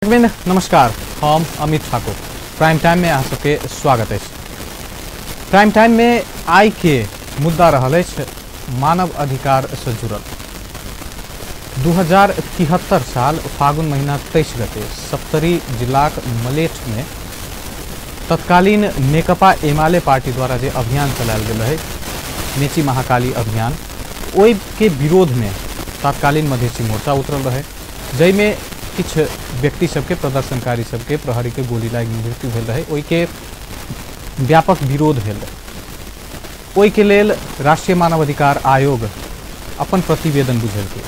नमस्कार, हम Amit Thakur. Prime time में अहाँ सबके स्वागत अछि। प्राइम टाइम में आइ के मुद्दा रहल अछि मानव अधिकार से जुड़ल। 2073 साल फागुन महीना 23 गते सप्तरी जिलाक मलेठ में तत्कालीन नेकपा एमाले पार्टी द्वारा जे अभियान चलायल गेल रहे मेची महाकाली अभियान, ओहि के विरोध में तत्कालीन मधेसी मोर्चा उतरल रहे, जाहिमे किछु व्यक्ति सबके प्रदर्शनकारी सबके प्रहरी के गोली लागि मृत्यु भेल रहे। ओहि के व्यापक विरोध भेल रहे। ओहि के लेल राष्ट्रीय मानवाधिकार आयोग अपन प्रतिवेदन बुझेलकै।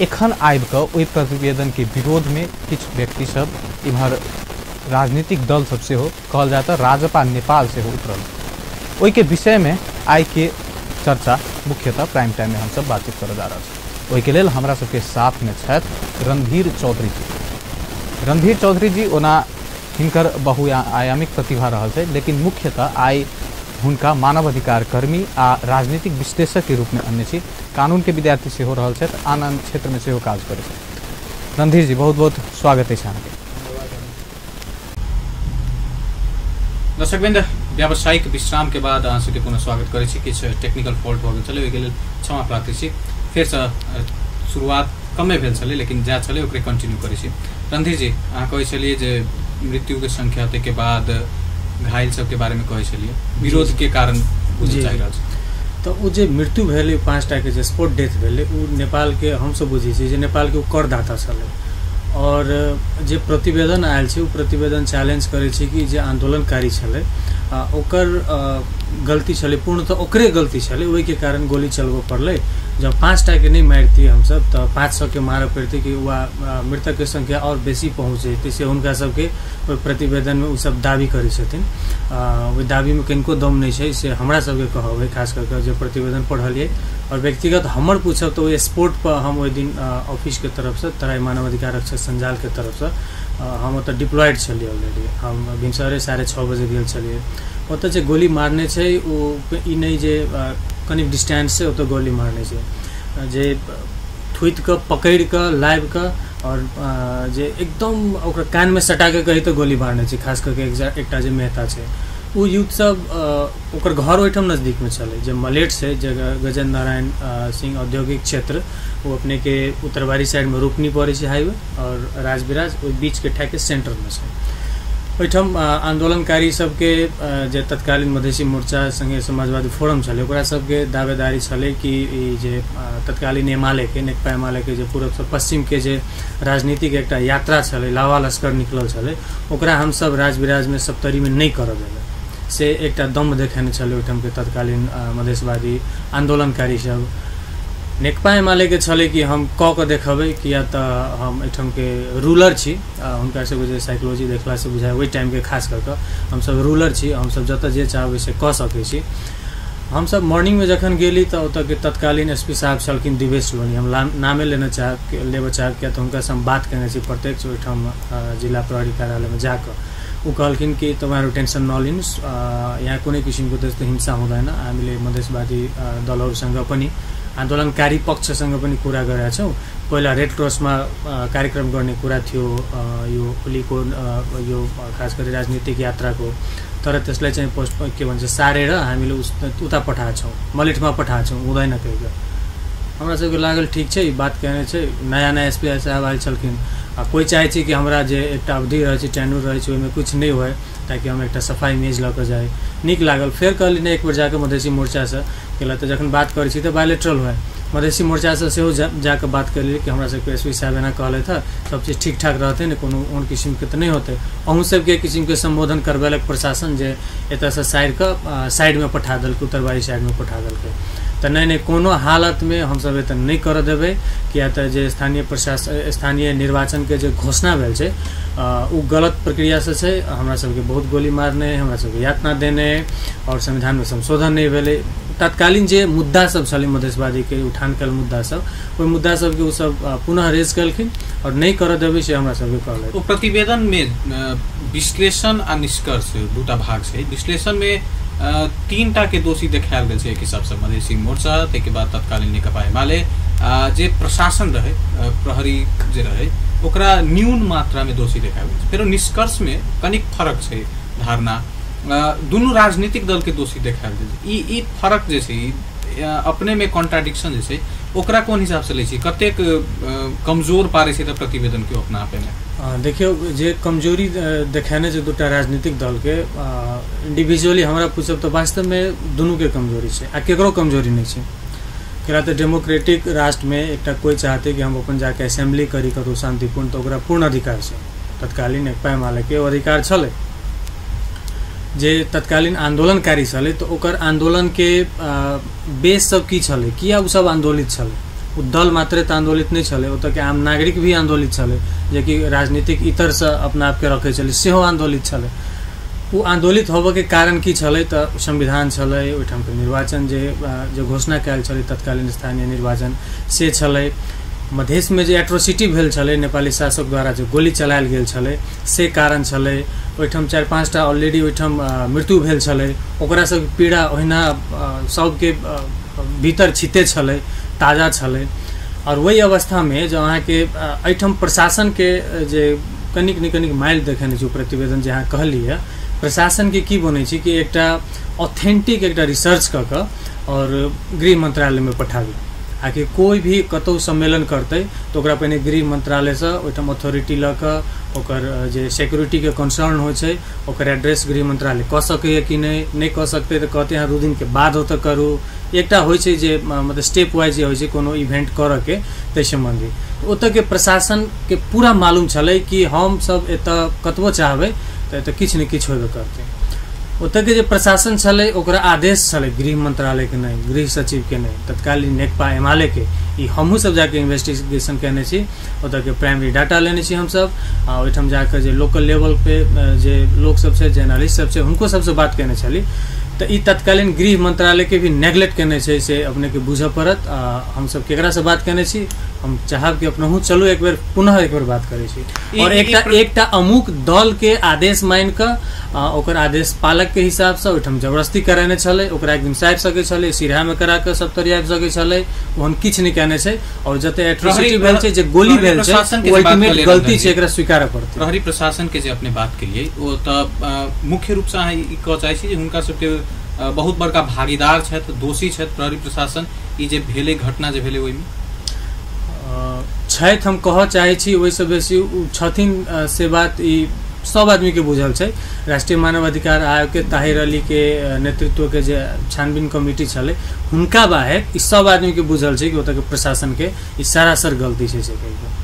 एखन आबि कऽ ओहि प्रतिवेदन के विरोध में किछु व्यक्ति सब इम्हर राजनीतिक दल सब सेहो कहल जाय तऽ राजपा नेपाल सेहो उतरल। ओहि के विषय में आइ के चर्चा मुख्यतः प्राइम टाइम में हमसब बातचीत करऽ जा रहल छी। ओहि के लेल हमरा सबके साथ में छथि रणधीर चौधरी जी। रणधीर चौधरी जी ओना हिनकर बहुआयामिक प्रतिभा रहल छै, लेकिन मुख्यतः आइ हुनका मानवाधिकार कर्मी आ राजनीतिक विश्लेषक के रूप में अन्य छी। कानून के विद्यार्थी सेहो रहल छथि, आन आन क्षेत्र में सेहो काज करै छथि। रणधीर जी, बहुत बहुत स्वागत अछि अहाँके। दर्शकवृंद, व्यावसायिक विश्राम के बाद अहाँ सबके पुनः स्वागत करै छी। किछु टेक्निकल फॉल्ट भऽ गेल छलै, ओहिके लेल क्षमा प्रार्थी छी। फेरसँ शुरुआत कमे भेल छलै, लेकिन जा छलै ओकरे कंटिन्यू करै छी। रणधीर जी, अहाँ कहै छलियै जे मृत्युके संख्या ताहिके बाद घायल सबके बारेमे कहै छलियै, विरोध के कारण बुझै चाहि रहल छै। तऽ ओ जे मृत्यु भेलै 5 टाके जे स्पॉट डेथ भेलै, ओ नेपालके हमसब बुझै छियै जे नेपालके ओ करदाता छलै। आओर जे प्रतिवेदन आयल छै ओ प्रतिवेदन चैलेंज करै छै कि जे आन्दोलनकारी छलै ओकर गलती छलै, पूर्णतः ओकरे गलती छलै, ओहिके कारण गोली चलबऽ पड़लै। जब 5 टाके नहि मारितियै हमसब तऽ 500के मारऽ पड़तै कि वा मृतकके संख्या आओर बेसी पहुँच जेतै, से हुनका सबके ओहि प्रतिवेदनमे ओसब दावी करै छथिन। ओहि दावीमे कनिको दम नहि छै से हमरा सबके कहब है, खास कऽ कऽ जे प्रतिवेदन पढ़लियै। आओर व्यक्तिगत हमर पूछब तऽ ओहि स्पॉट पर हम ओहि दिन ऑफिसके तरफसँ, तराई मानवाधिकार रक्षक सञ्जालके तरफसँ हम ओतऽ डिप्लॉयड छलियै ऑलरेडी। हम भिनसरे 6:30 बजे गेल छलियै। ओतऽ जे गोली मारने छै ओ ई नहि जे कनिक डिस्टेंस छै ओतऽ गोली मारने छै, जे थुति कऽ पकड़ि कऽ लाबि कऽ आओर जे एकदम ओकर कानमे सटा कऽ कही तऽ गोली मारने छै। खास कऽ के एकटा जे मेहता छै ओ यूथ सब, ओकर घर ओहिठाम नजदीकमे छलै, जे मलेठ छै जगह गजेन्द्र नारायण सिंह औद्योगिक क्षेत्र, ओ अपनेके उत्तरवारी साइडमे रोपनी पड़ै छै हाईवे आओर राजविराज ओहि बीचके ठेके सेंटरमे छै। ओहिठाम आन्दोलनकारी सबके जे तत्कालीन मधेसी मोर्चा संगे समाजवादी फोरम छलै ओकरा सबके दावेदारी छलै कि ई जे तत्कालीन एमालेके, नेकपा एमालेके जे पूरबसँ पश्चिमके जे राजनीतिक एकटा यात्रा छलै, लावा लश्कर निकलल छलै, ओकरा हमसब राजविराजमे सप्तरीमे नहि करऽ देबै, से एकटा दम्भ देखेने छलै ओहिठामके तत्कालीन मधेसवादी आन्दोलनकारी सब। नेकपा एमालेके छलै कि हम कऽ के देखबै, किया तऽ हम एहिठामके रूलर छी। हुनका सबके जे साइकोलॉजी देखलासँ बुझाइ ओहि टाइमके खास कऽ कऽ हमसब रूलर छी, हमसब जतऽ जे चाहबै से कऽ सकै छी। हमसब मॉर्निंगमे जखन गेली तऽ ओतऽके तत्कालीन एस पी साहब छलखिन दिवेश लोनी, हम नामे लेना चाहब लेबऽ चाहब, किया तऽ हुनकासँ हम बात केने छी प्रत्यक्ष ओहिठाम जिला प्रहरी कार्यालयमे जाकऽ। ऊ कहलखिन कि तपाईँहरू टेन्सन नलिनुहोस्, यहाँ कुनै किसिमको त्यस्तो हिंसा हुँदैन। हामीले मधेसवादी दलहरूसँग पनि, आन्दोलनकारी पक्षसँग पनि कुरा गरेका छौँ। पहिला रेड क्रसमा कार्यक्रम गर्ने कुरा थियो यो ओलीको यो खास गरी राजनीतिक यात्राको, तर त्यसलाई चाहिँ पोस्ट के भन्छ सारेर हामीले उस उता पठाएको छौँ, मलेठमा पठाएको छौँ, हुँदैन कहिके। हमरा सबके लागल ठीक छै, ई बात कहने छै। नया नया एस पी साहब आयल छलखिन आ कोइ चाहै छै कि हमरा जे एकटा अवधि रहै छै, टेन्यूर रहै छै, ओहिमे किछु नहि हुए ताकि हम एकटा सफाइ इमेज लऽ कऽ जाइ। नीक लागल। फेर कहली नहि, एक बेर जाकऽ मधेसी मोर्चासँ केलक तऽ जखन बात करै छी तऽ बायलेटरल हुए। मधेसी मोर्चासँ सेहो जाकऽ बात करलियै कि हमरा सबके एस पी साहब एना कहलथि हँ, सब चीज ठीक ठाक रहतै ने, कोनो ओहन किसिमके तऽ नहि होतै? अहूँ सबके एक किसिमके सम्बोधन करबेलक प्रशासन जे एतऽसँ साइड कऽ साइडमे पठा देलकै, उत्तरवारी साइडमे पठा देलकै। तऽ नहि नहि, कोनो हालतमे हमसब एतऽ नहि करऽ देबै, किया तऽ जे स्थानीय प्रशासन स्थानीय निर्वाचनके जे घोषणा भेल छै ओ गलत प्रक्रियासँ छै। हमरा सबके बहुत गोली मारने, हमरा सबके यातना देने आओर संविधानमे संशोधन नहि भेलै। तत्कालीन जे मुद्दा सब छलै मधेसवादीके उठान कयल मुद्दा सब, ओहि मुद्दा सबके ओसब पुनः रेज केलखिन आओर नहि करऽ देबै से हमरा सबके कहलथि। ओ प्रतिवेदनमे विश्लेषण आ निष्कर्ष दूटा भाग छै। विश्लेषणमे 3टा के दोषी देखायल गेल छै एक हिसाबसँ, मधेसी मोर्चा, ताहिके बाद तत्कालीन नेकपा एमाले, जे प्रशासन रहे, प्रहरी जे रहे, ओकरा न्यून मात्रामे दोषी देखाबै छै। फेरो निष्कर्षमे कनिक फरक छै धारणा, दुनू राजनीतिक दलके दोषी देखायल जाइ छै। ई फरक जे छै अपनेमे कॉन्ट्राडिक्शन जे छै ओकरा कोन हिसाबसँ लै छी, कतेक कमजोर पारै छै तऽ प्रतिवेदनके अपना आपमे? देखियौ, जे कमजोरी देखेने छै दूटा राजनीतिक दलके इंडिविजुअली हमरा पूछब तऽ वास्तवमे दुनूके कमजोरी छै आ केकरो कमजोरी नहि छै। किया तऽ डेमोक्रेटिक राष्ट्रमे एकटा कोइ चाहते कि हम अपन जाके असेंबली करी कतहु शांतिपूर्ण, तऽ ओकरा पूर्ण अधिकार छै। तत्कालीन नेकपा एमालेके ओ अधिकार छलै। जे तत्कालीन आंदोलनकारी छलै तऽ ओकर आंदोलनके बेस सब की छलै, किया ओ सब आंदोलित छलै? ओ दल मात्रे तऽ आंदोलित नहि छलै, ओतऽके आम नागरिक भी आंदोलित छलै, जेकि राजनीतिक इतरसँ अपना आपके रखै छलै सेहो आंदोलित छलै। ओ आंदोलित होबऽके कारण की छलै तऽ संविधान छलै, ओहिठामके निर्वाचन जे जे घोषणा कयल छलै तत्कालीन स्थानीय निर्वाचन से छलै, मधेशमे जे एट्रोसिटी भेल छलै नेपाली शासक द्वारा जे गोली चलायल गेल छलै से कारण छलै, ओहिठाम 4-5टा ऑलरेडी ओहिठाम मृत्यु भेल छलै, ओकरा सब पीड़ा ओहिना सबके भीतर छिते छलै, ताजा छलै। और वही अवस्थामे जब अहाँके एहिठाम प्रशासनके जे कनिक ने कनिक माइल्ड देखेने छै प्रतिवेदन जे अहाँ कहलियै, प्रशासनके की बनै छै कि एकटा ऑथेंटिक एकटा रिसर्च कऽ कऽ और गृह मंत्रालयमे पठाबी, आकि कोई भी कतहु सम्मेलन करतै तऽ ओकरा पहिने गृह मंत्रालयसँ ओहिठाम अथॉरिटी लऽ कऽ ओकर जे सिक्योरिटीके कंसर्न होइ छै ओकर एड्रेस गृह मंत्रालय कऽ सकैए कि नहि, नहि कऽ सकतै तऽ कहतै अहाँ 2 दिनके बाद ओतऽ करू। एकटा होइ छै जे मतलब स्टेप वाइज जे होइ छै कोनो इवेंट करऽके ताहि सम्बन्धी ओतऽके प्रशासनके पूरा मालूम छलै कि हमसब एतऽ कतबो चाहबै तऽ एतऽ किछु ने किछु होबे करतै। ओतऽके जे प्रशासन छलै ओकरा आदेश छलै गृह मंत्रालयके नहि, गृह सचिवके नहि, तत्कालीन नेकपा एमालेके। ई हमहूँ सब जाके इन्वेस्टिगेशन केने छी, ओतऽके प्राइमरी डाटा लेने छी हमसब, आ ओहिठाम जाके जे लोकल लेवल पे जे लोकसब छै, जर्नलिस्ट सब छै, हुनको सबसँ बात केने छली। तऽ ई तत्कालीन गृह मंत्रालयके भी नेगलेक्ट केने छै से अपनेके बुझऽ पड़त। आ हमसब केकरासँ बात केने छी, हम चाहब कि अपनहु चलू एक बेर पुनः एक बेर बात करै छी। और एकटा अमुक दलके आदेश मानि कऽ ओकर आदेश पालकके हिसाबसँ ओहिठाम जबरदस्ती करेने छलै, ओकरा एक दिन आबि सकै छलै, सिरहामे करा कऽ सप्तरी आबि सकै छलै, ओहन किछु नहि केने छै। और जते एट्रोसिटी भेल छै, जे गोली भेल छै, ओ अल्टीमेट गलती छै, एकरा स्वीकारऽ पड़तै। प्रहरी प्रशासनके जे अपने बात केलियै ओ तऽ मुख्य रूपसँ अहाँ ई कहऽ चाहै छी जे हुनका सबके बहुत बड़का भागीदार छथि, दोषी छथि प्रहरी प्रशासन ई जे भेलै घटना जे भेलै ओहिमे छथि। हम कहऽ चाहै छी ओहिसँ बेसी छथिन से बात ई सब आदमीके बुझल छै। राष्ट्रीय मानवाधिकार आयोगके ताहिर अलीके नेतृत्वके जे छानबीन कमिटी छलै हुनका बाहेक ई सब आदमीके बुझल छै कि ओतऽके प्रशासनके ई सरासर गलती छै। से कहिके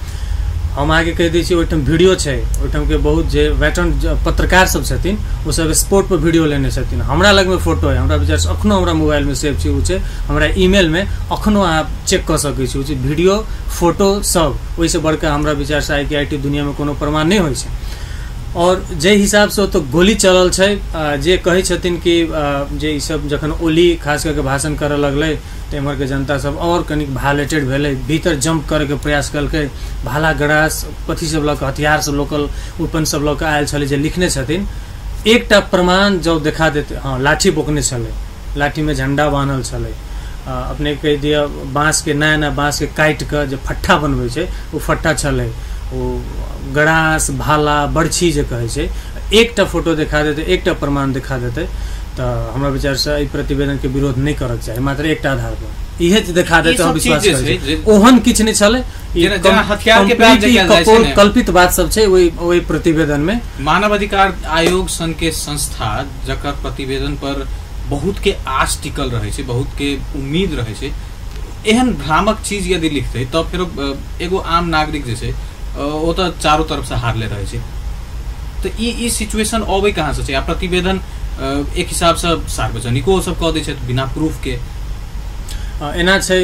हम अहाँके कहि दै छी, ओहिठाम वीडियो छै, ओहिठामके बहुत जे वेटरन पत्रकार सब छथिन ओ सब स्पॉट पर वीडियो लेने छथिन। हमरा लगमे फोटो है, हमरा विचारसँ अखनो हमरा मोबाइलमे सेव छै, ओ छै हमरा ईमेलमे अखनो अहाँ चेक कऽ सकै छी, ओ छै वीडियो फोटो सब। ओहिसँ बड़का हमरा विचारसँ आइ के IT दुनियामे कोनो प्रमाण नहि होइ छै। और जाहि हिसाबसँ ओतऽ गोली चलल छै, जे कहै छथिन कि जे ईसब जखन ओली खास करके भाषण करऽ लगलै तऽ एम्हरके जनता सब और कनिक वायलेटेड भेलै, भीतर जंप करैके प्रयास केलकै, भाला गड़ास कथी सब लऽ कऽ हथियार सब लोकल वेपन सब लऽ कऽ आयल छलै जे लिखने छथिन। एकटा प्रमाण जब देखा देतै, हँ लाठी बोकने छलै, लाठीमे झण्डा बान्हल छलै, अपने कहि दिअ बाँसके नया नया बाँसके काटि कऽ जे फट्ठा बनबै छै ओ फट्ठा छलै, ओ गड़ास भाला बरछी जे कहै छै। एकटा फोटो देखा देतै, एकटा प्रमाण देखा देतै तऽ हमरा विचारसँ एहि प्रतिवेदनके विरोध नहि करक चाही, मात्र एकटा आधार पर इहे देखा देतै हम विश्वास करै छी। ओहन किछु नहि छलै, कल्पित बात सब छै ओहि प्रतिवेदनमे। मानवाधिकार आयोग सन के संस्था जकर प्रतिवेदन पर बहुत के आश टिकल रहै छै, बहुत के उम्मीद रहै छै, एहन भ्रामक चीज यदि लिखतै तऽ फेरो एगो आम नागरिक जे छै ओ तऽ चारू तरफसँ हारले रहै छै। तऽ ई सिचुएशन अबै कहाँसँ छै? आ प्रतिवेदन एक हिसाबसँ सार्वजनिको सब कऽ दै छथि बिना प्रूफके। एना छै,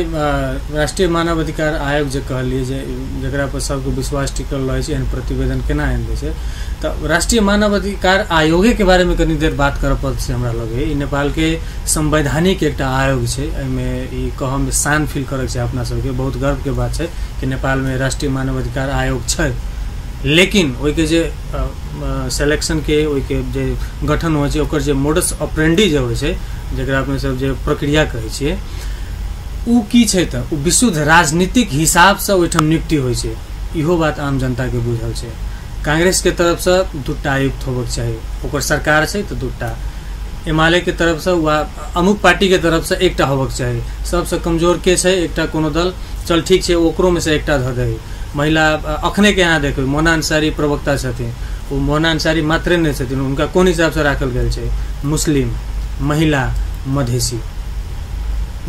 राष्ट्रीय मानवाधिकार आयोग जे कहलियै जे जकरा पर सबके विश्वास टिकल रहै छै, एहन प्रतिवेदन केना आनि दै छै? तऽ राष्ट्रीय मानवाधिकार आयोगेके बारेमे कनी देर बात करऽ पड़त से हमरा लगैए। ई नेपालके संवैधानिक एकटा आयोग छै, एहिमे ई कहऽमे शान फील करैके छै अपना सबके, बहुत गर्वके बात छै कि नेपालमे राष्ट्रीय मानवाधिकार आयोग छै। लेकिन ओहिके जे सेलेक्शनके ओहिके जे गठन होइ छै, ओकर जे मोडस ऑपरेंडी जे होइ छै, जकरा अपने सब जे प्रक्रिया कहै छियै, उ की छै तऽ उ विशुद्ध राजनीतिक हिसाबसँ ओहिठाम नियुक्ति होइ छै। इहो बात आम जनताके बुझल छै। कांग्रेसके तरफसँ 2टा आयुक्त होबक चाही, ओकर सरकार छै तऽ 2टा, एमाले के तरफसँ वा अमुक पार्टीके तरफसँ 1टा होबक चाही। सबसँ कमजोर के छै एकटा कोनो दल, चल ठीक छै ओकरोमे से 1टा धऽ दही। महिला अखने के अहाँ देखबै मोना अंसारी प्रवक्ता छथिन, ओ मोना अंसारी मात्रे नहि छथिन, हुनका कोन हिसाबसँ राखल गेल छै, मुस्लिम, महिला, मधेसी,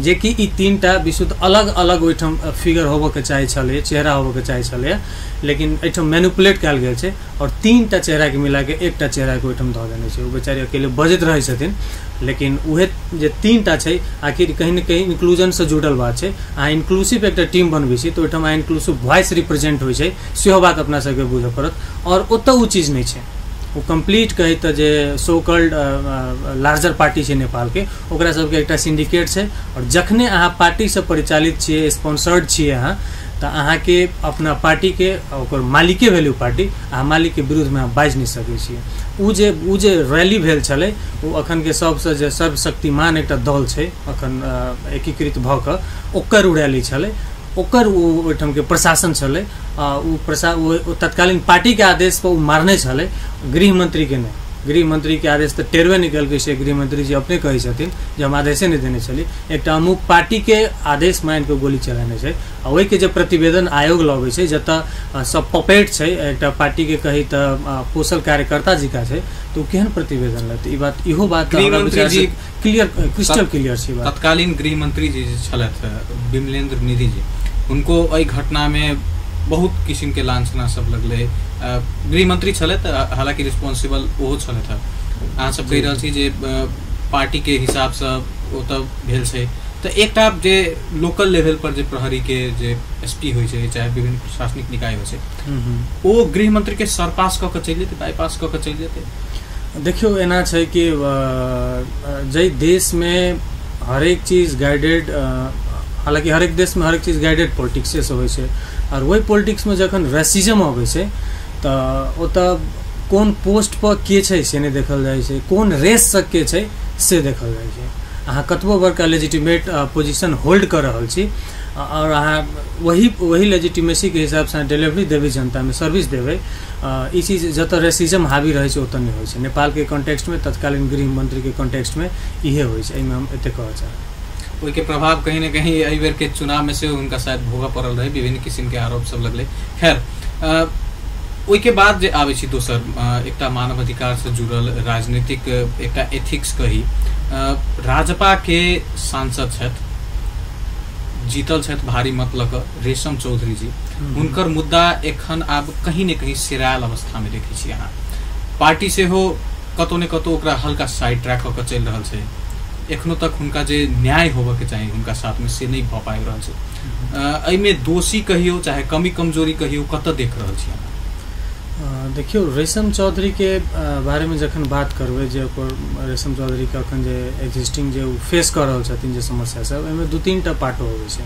जेकि ई 3टा विशुद्ध अलग अलग ओहिठाम फिगर होबऽके चाही छलै, चेहरा होबऽके चाही छलै, लेकिन एहिठाम मैनिपुलेट कयल गेल छै आओर 3टा चेहराके मिलाके 1टा चेहराके ओहिठाम धऽ देने छै। ओ बेचारी अकेले बजैत रहै छथिन, लेकिन उहे जे 3टा छै आखिर कहीं ने कहीं इंक्लूजनसँ जुड़ल बात छै। अहाँ इंक्लूसिव एकटा टीम बनबै छी तऽ ओहिठाम अहाँ इंक्लूसिव वॉइस रिप्रेजेंट होइ छै, सेहो बात अपना सबके बुझऽ पड़त। आओर ओतऽ ओ चीज नहि छै, ओ कम्प्लीट कही तऽ जे सो कॉल्ड लार्जर पार्टी छै नेपालके, ओकरा सबके एकटा सिंडिकेट छै। आओर जखने अहाँ पार्टीसँ परिचालित छियै, स्पॉन्सर्ड छियै अहाँ, तऽ अहाँके अपना पार्टीके ओकर मालिके भेल ओ पार्टी, अहाँ मालिकके विरुद्धमे अहाँ बाजि नहि सकै छियै। उ जे रैली भेल छलै ओ अखनके सबसँ जे सर्वशक्तिमान एकटा दल छै अखन एकीकृत भऽ कऽ ओकर उ रैली छलै, ओकर ओ ओहिठामके प्रशासन छलै, ओ तत्कालीन पार्टीके आदेश पर ओ मारने छलै, गृहमंत्रीके नहि। गृहमंत्रीके आदेश तऽ टेरबे नहि केलकै, से गृहमंत्री जी अपने कहै छथिन जे हम आदेशे नहि देने छली, एकटा अमुक पार्टीके आदेश मानिकऽ गोली चलेने छै। आ ओहिके जे प्रतिवेदन आयोग लबै छै, जतऽ सब पपेट छै, एकटा पार्टीके कही तऽ पोसल कार्यकर्ता जिका छै, तऽ ओ केहन प्रतिवेदन लेतै? ई बात, इहो बात क्लियर, क्रिस्टल क्लियर छै। तत्कालीन गृहमंत्री जी जे छलथि विमलेन्द्र निधि जी, हुनको एहि घटनामे बहुत किसिमके लांछना सब लगलै। गृहमंत्री छलथि, हालांकि रिस्पॉन्सिबल ओहो छलथि। अहाँ सब कहि रहल छी जे पार्टीके हिसाबसँ ओतऽ भेल छै, तऽ एकटा जे लोकल लेवल पर जे प्रहरीके जे एसपी होइ छै, चाहे विभिन्न प्रशासनिक निकाय होइ छै, ओ गृहमंत्रीके सरपास कऽ के चलि जेतै, बाईपास कऽ के चलि जेतै? देखियौ, एना छै कि जाहि देशमे हरेक चीज गाइडेड, हालाँकि हरेक देशमे हरेक चीज गाइडेड पॉलिटिक्सेसँ होइ छै, आओर ओहि पॉलिटिक्समे जखन रेसिज्म अबै छै तऽ ओतऽ कोन पोस्टपर के छै से नहि देखल जाइ छै, कोन रेससँ के छै से देखल जाइ छै। अहाँ कतबो बड़का लेजिटिमेट पोजिशन होल्ड कऽ रहल छी आओर अहाँ वही लेजिटिमेसीके हिसाबसँ अहाँ डिलीवरी देबै, जनतामे सर्विस देबै, ई चीज जतऽ रेसिज्म हावी रहै छै ओतऽ नहि होइ छै। नेपालके कॉन्टेक्स्टमे तत्कालीन गृहमंत्रीके कॉन्टेक्स्टमे इहे होइ छै, एहिमे हम एतेक कहऽ चाहब। ओहिके प्रभाव कहीं ने कहीं एहि बेरके चुनावमे सेहो हुनका शायद भोगऽ पड़ल रहै, विभिन्न किसिमके आरोप सब लगलै। खैर, ओहिके बाद जे आबै छी दोसर एकटा मानवाधिकारसँ जुड़ल राजनीतिक एकटा एथिक्स कही, राजपा के सांसद छथि, जीतल छथि भारी मत लऽ कऽ, रेशम चौधरी जी, हुनकर मुद्दा एखन आब कहीं ने कहीं सिरायल अवस्थामे देखै छी अहाँ। पार्टी सेहो कतौ ने कतौ ओकरा हल्का साइड ट्रैक कऽ के चलि रहल छै। एखनो तक हुनका जे न्याय होबऽके चाही हुनका साथमे से नहि भऽ पाबि रहल छै। एहिमे दोषी कहियौ चाहे कमी कमजोरी कहियौ, कतऽ देख रहल छी अहाँ? देखियौ, रेशम चौधरीके बारेमे जखन बात करबै जे ओकर रेशम चौधरीके अखन जे एक्जिस्टिंग जे ओ फेस कऽ रहल छथिन जे समस्या सब, एहिमे 2-3 टा पार्टो अबै छै।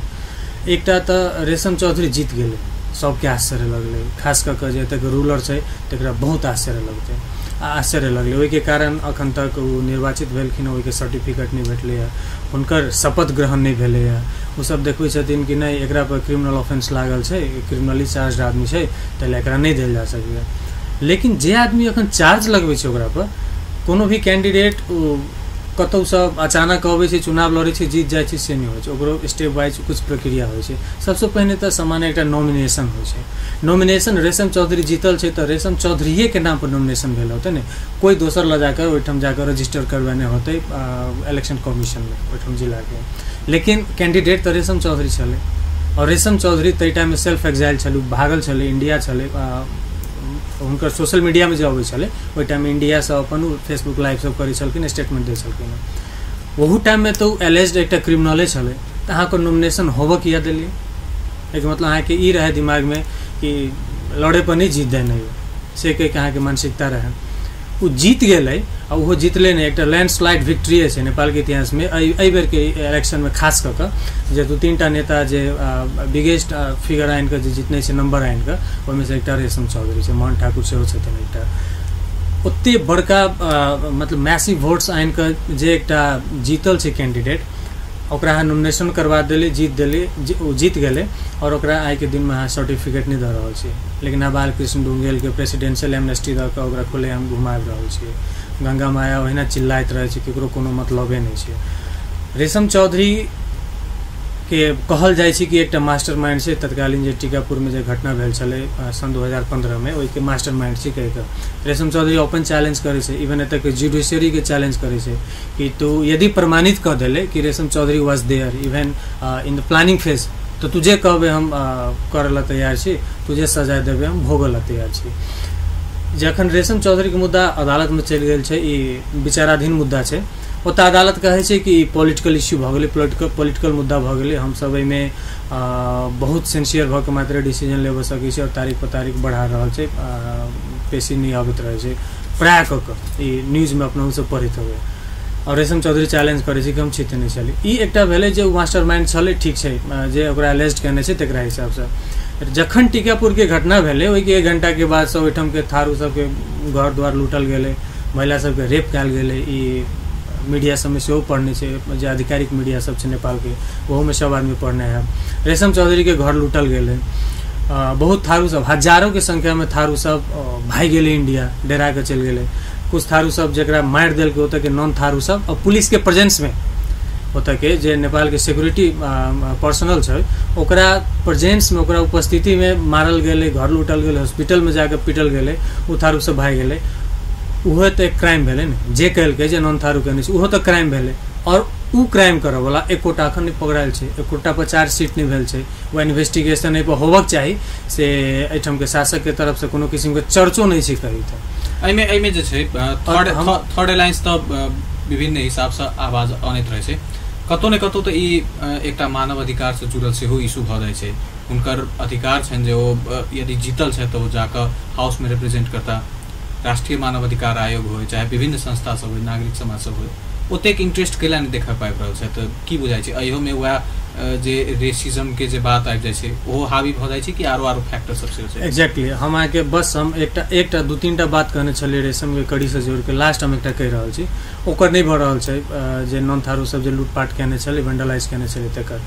एकटा तऽ रेशम चौधरी जीत गेलै, सबके आश्चर्य लगलै, खास कऽ कऽ जे एतऽके रूलर छै तकरा बहुत आश्चर्य लगतै, आश्चर्य लगलै। ओहिके कारण अखन तक ओ निर्वाचित भेलखिन, ओहिके सर्टिफिकेट नहि भेटलैए, हुनकर शपथ ग्रहण नहि भेलैए। ओसब देखबै छथिन कि नहि एकरा पर क्रिमिनल ऑफेंस लागल छै, क्रिमिनली चार्ज आदमी छै, ताहि लए एकरा नहि देल जा सकैए। लेकिन जे आदमी अखन चार्ज लगबै छै ओकरा पर, कोनो भी कैंडिडेट ओ कतहुसँ अचानक अबै छै, चुनाव लड़ै छै, जीत जाइ छै, से नहि होइ छै। ओकरो स्टेप वाइज कुछ प्रक्रिया होइ छै। सबसँ पहिने तऽ सामान्य एकटा नॉमिनेशन होइ छै। नॉमिनेशन रेशम चौधरी जीतल छै तऽ रेशम चौधरीएके नाम पर नॉमिनेशन भेल होतै ने, कोइ दोसर लऽ जाकऽ ओहिठाम जाकऽ रजिस्टर करबेने होतै इलेक्शन कमीशनमे ओहिठाम जिलाके, लेकिन कैंडिडेट तऽ रेशम चौधरी छलै। आओर रेशम चौधरी ताहि टाइममे सेल्फ एक्साइल छलै, भागल छलै, इंडिया छलै। हुनकर सोशल मीडियामे जे अबै छलै ओहि टाइममे इंडियासँ अपन ओ फेसबुक लाइव सब करै छलखिन, स्टेटमेंट दै छलखिन। ओहू टाइममे तऽ ओ एलेज्ड एकटा क्रिमिनले छलै, तऽ अहाँके नॉमिनेशन होबऽ किया देलियै? एहिके मतलब अहाँके ई रहै दिमागमे कि लड़े पर नहि जीत देने, से कहिके अहाँके मानसिकता रहै। ओ जीत गेलै आ ओहो जीतलै नहि, एकटा लैंडस्लाइड विक्ट्रीए छै नेपालके इतिहासमे एहि बेरके इलेक्शनमे, खास कऽ कऽ जे 2-3 टा नेता जे बिगेस्ट फिगर आनि कऽ जे जीतने छै नंबर आनि कऽ, ओहिमे से एकटा रेशम चौधरी छै, मोहन ठाकुर सेहो छथिन एकटा। ओते बड़का मतलब मैसिव वोट्स आनि कऽ जे एकटा जीतल छै कैंडिडेट, ओकरा अहाँ नॉमिनेशन करवा देली, जीत देली, ओ जीत गेलै और ओकरा आइके दिनमे अहाँ सर्टिफिकेट नहि दऽ रहल छी, लेकिन अहाँ बालकृष्ण ढुंगेलके प्रेसिडेंशियल एमनेस्टी दऽ कऽ ओकरा खुलेआम घुमाबि रहल छियै। गंगा माया ओहिना चिल्लाइत रहै छै, केकरो कोनो मतलबे नहि छै। रेशम चौधरी के कहल जाइ छै कि एकटा मास्टर माइंड छै, तत्कालीन जे टीकापुरमे जे घटना भेल छलै सन् 2015 मे, ओहिके मास्टर माइंड छै कहि कऽ रेशम चौधरी ओपन चैलेंज करै छै, इवन एतऽ जुडिशियरीके चैलेंज करै छै कि तू यदि प्रमाणित कऽ देले कि Resham Chaudhary was there even in the planning phase, तऽ तू जे कहबै हम करऽ लए तैयार छी, तू जे सजाय देबै हम भोगऽ लए तैयार छी। जखन रेशम चौधरीके मुद्दा अदालतमे चलि गेल छै, ई विचाराधीन मुद्दा छै, ओतऽ अदालत कहै छै कि ई पॉलिटिकल इश्यू भऽ गेलै, पॉलिटिकल मुद्दा भऽ गेलै, हमसब एहिमे बहुत सिंसियर भऽ कऽ मात्र डिसीजन लेबऽ सकै छी और तारीख पर तारीख बढ़ा रहल छै, पेशी नहि अबैत रहै छै प्राय कऽ कऽ, ई न्यूजमे अपनाहु सब पढ़ैत होबै। और रेशम चौधरी चैलेंज करै छै कि हम छिते नहि छली। ई एकटा भेलै जे ओ मास्टर माइंड छलै, ठीक छै, जे ओकरा अरेस्ट केने छै तकरा हिसाबसँ। जखन टीकापुरके घटना भेलै ओहिके 1 घंटाके बाद सब ओहिठामके थारू सबके घर द्वार लूटल गेलै, महिला सबके रेप कयल गेलै। ई मीडिया सबमे सेहो पढ़ने छै, जे आधिकारिक मीडिया सब छै नेपालके ओहोमे सब आदमी पढ़ने है। रेशम चौधरीके घर लूटल गेलै, बहुत थारू सब, हजारों के संख्यामे थारू सब भागि गेलै इंडिया, डेरा के चलि गेलै। कुछ थारू सब जकरा मारि देलकै ओतऽके नॉन थारू सब, और पुलिसके प्रेजेंसमे ओतऽके जे नेपालके सिक्योरिटी पर्सनल छै ओकरा प्रेजेंसमे, ओकरा उपस्थितिमे मारल गेलै, घर लूटल गेलै, हॉस्पिटलमे जाकऽ पीटल गेलै, ओ थारू सब भागि गेलै। ओहो तऽ एक क्राइम भेलै ने, जे केलकै जे नॉन थारू केने छै ओहो तऽ क्राइम भेलै। और उ क्राइम करऽवला एकोटा एखन नहि पकड़ायल छै, एकोटा पर चार्जशीट नहि भेल छै, वा इन्वेस्टिगेशन एहिपर होबक चाही, से एहिठामके शासकके तरफसँ कोनो किसिमके चर्चो नहि छै कही। तऽ एहिमे जे छै थर्ड अलायंस तऽ विभिन्न हिसाबसँ आवाज अनैत रहै छै, कतौ ने कतौ तऽ ई एकटा मानव अधिकारसँ जुड़ल सेहो इशू भऽ जाइ छै। हुनकर अधिकार छनि जे ओ यदि जीतल छथि तऽ ओ जाकऽ हाउसमे रिप्रेजेंट करता। राष्ट्रीय मानवाधिकार आयोग होइ चाहे विभिन्न संस्था सब होइ, नागरिक समाज सब होइ, ओतेक इंटरेस्ट कैला नहि देखा पाबि रहल छै। तऽ की बुझाइ छै एहियोमे वएह जे रेसिज्मके जे बात आबि जाइ छै ओहो हावी भऽ जाइ छै कि आरो आरो फैक्टर सब सेहो छै? एग्जैक्टली, हम अहाँके बस हम एकटा दू तीन टा बात कहने छलियै रेशमके कड़ीसँ जोड़िके, लास्ट हम एकटा कहि रहल छी, ओकर नहि भऽ रहल छै जे नॉन थारू सब जे लूटपाट केने छलै, वेंडलाइज केने छलै तकर।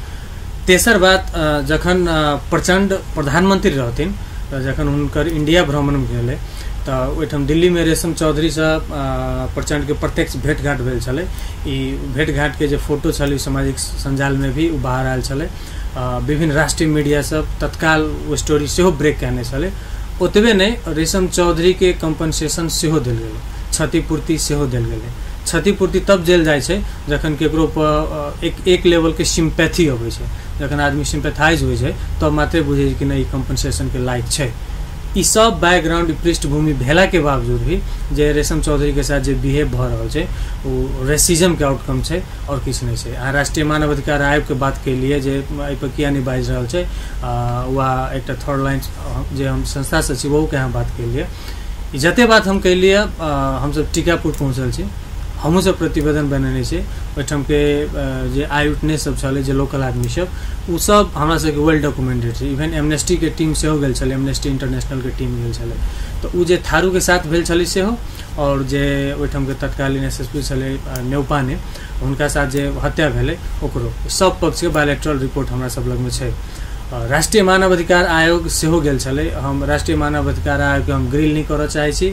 तेसर बात, जखन प्रचण्ड प्रधानमंत्री रहथिन तऽ जखन हुनकर इंडिया भ्रमण भेलै तऽ ओहिठाम दिल्लीमे रेशम चौधरीसँ प्रचण्डके प्रत्यक्ष भेँटघाँट भेल छलै। ई भेँटघाँटके जे फोटो छलै सामाजिक सञ्जालमे भी ओ बाहर आयल छलै, विभिन्न राष्ट्रीय मीडिया सब तत्काल ओ स्टोरी सेहो ब्रेक कयने छलै। ओतबे नहि, रेशम चौधरीके कम्पनसेशन सेहो देल गेलै, क्षतिपूर्ति सेहो देल गेलै। क्षतिपूर्ति तब देल जाइ छै जखन केकरो पर एक लेवलके सिम्पैथी अबै छै, जखन आदमी सिम्पैथाइज होइ छै तब मात्रे बुझै छै कि नहि ई कम्पनसेशनके लायक छै। ई सब बैकग्राउंड पृष्ठभूमि भेलाके बावजूद भी जे रेशम चौधरीके साथ जे बिहेव भऽ रहल छै ओ रेसिज्मके आउटकम छै और किछु नहि छै। अहाँ राष्ट्रीय मानवाधिकार आयोगके बात केलियै जे एहिपर किया नहि बाजि रहल छै, वा एकटा थर्ड लाइन जे हम संस्थासँ छी ओहूके अहाँ बात केलियै। ई जते बात हम केलियै, हमसब टीकापुर पहुँचल छी, हमहूँ सब प्रतिवेदन बनेने छी, ओहिठामके जे आई विटनेस सब छलै, जे लोकल आदमी सब, ओ सब हमरा सबके वेल डॉक्यूमेंटेड छै। इवन एमनेस्टीके टीम सेहो गेल छलै, एमनेस्टी इंटरनेशनलके टीम गेल छलै, तऽ ओ जे थारूके साथ भेल छलै सेहो, और जे ओहिठामके तत्कालीन SSP छलै नेउपाने, हुनका साथ जे हत्या भेलै ओकरो सब पक्षके बायलैटरल रिपोर्ट हमरा सब लगमे छै। राष्ट्रीय मानवाधिकार आयोग सेहो गेल छलै। हम राष्ट्रीय मानवाधिकार आयोगके हम ग्रिल नहि करऽ चाहै छी,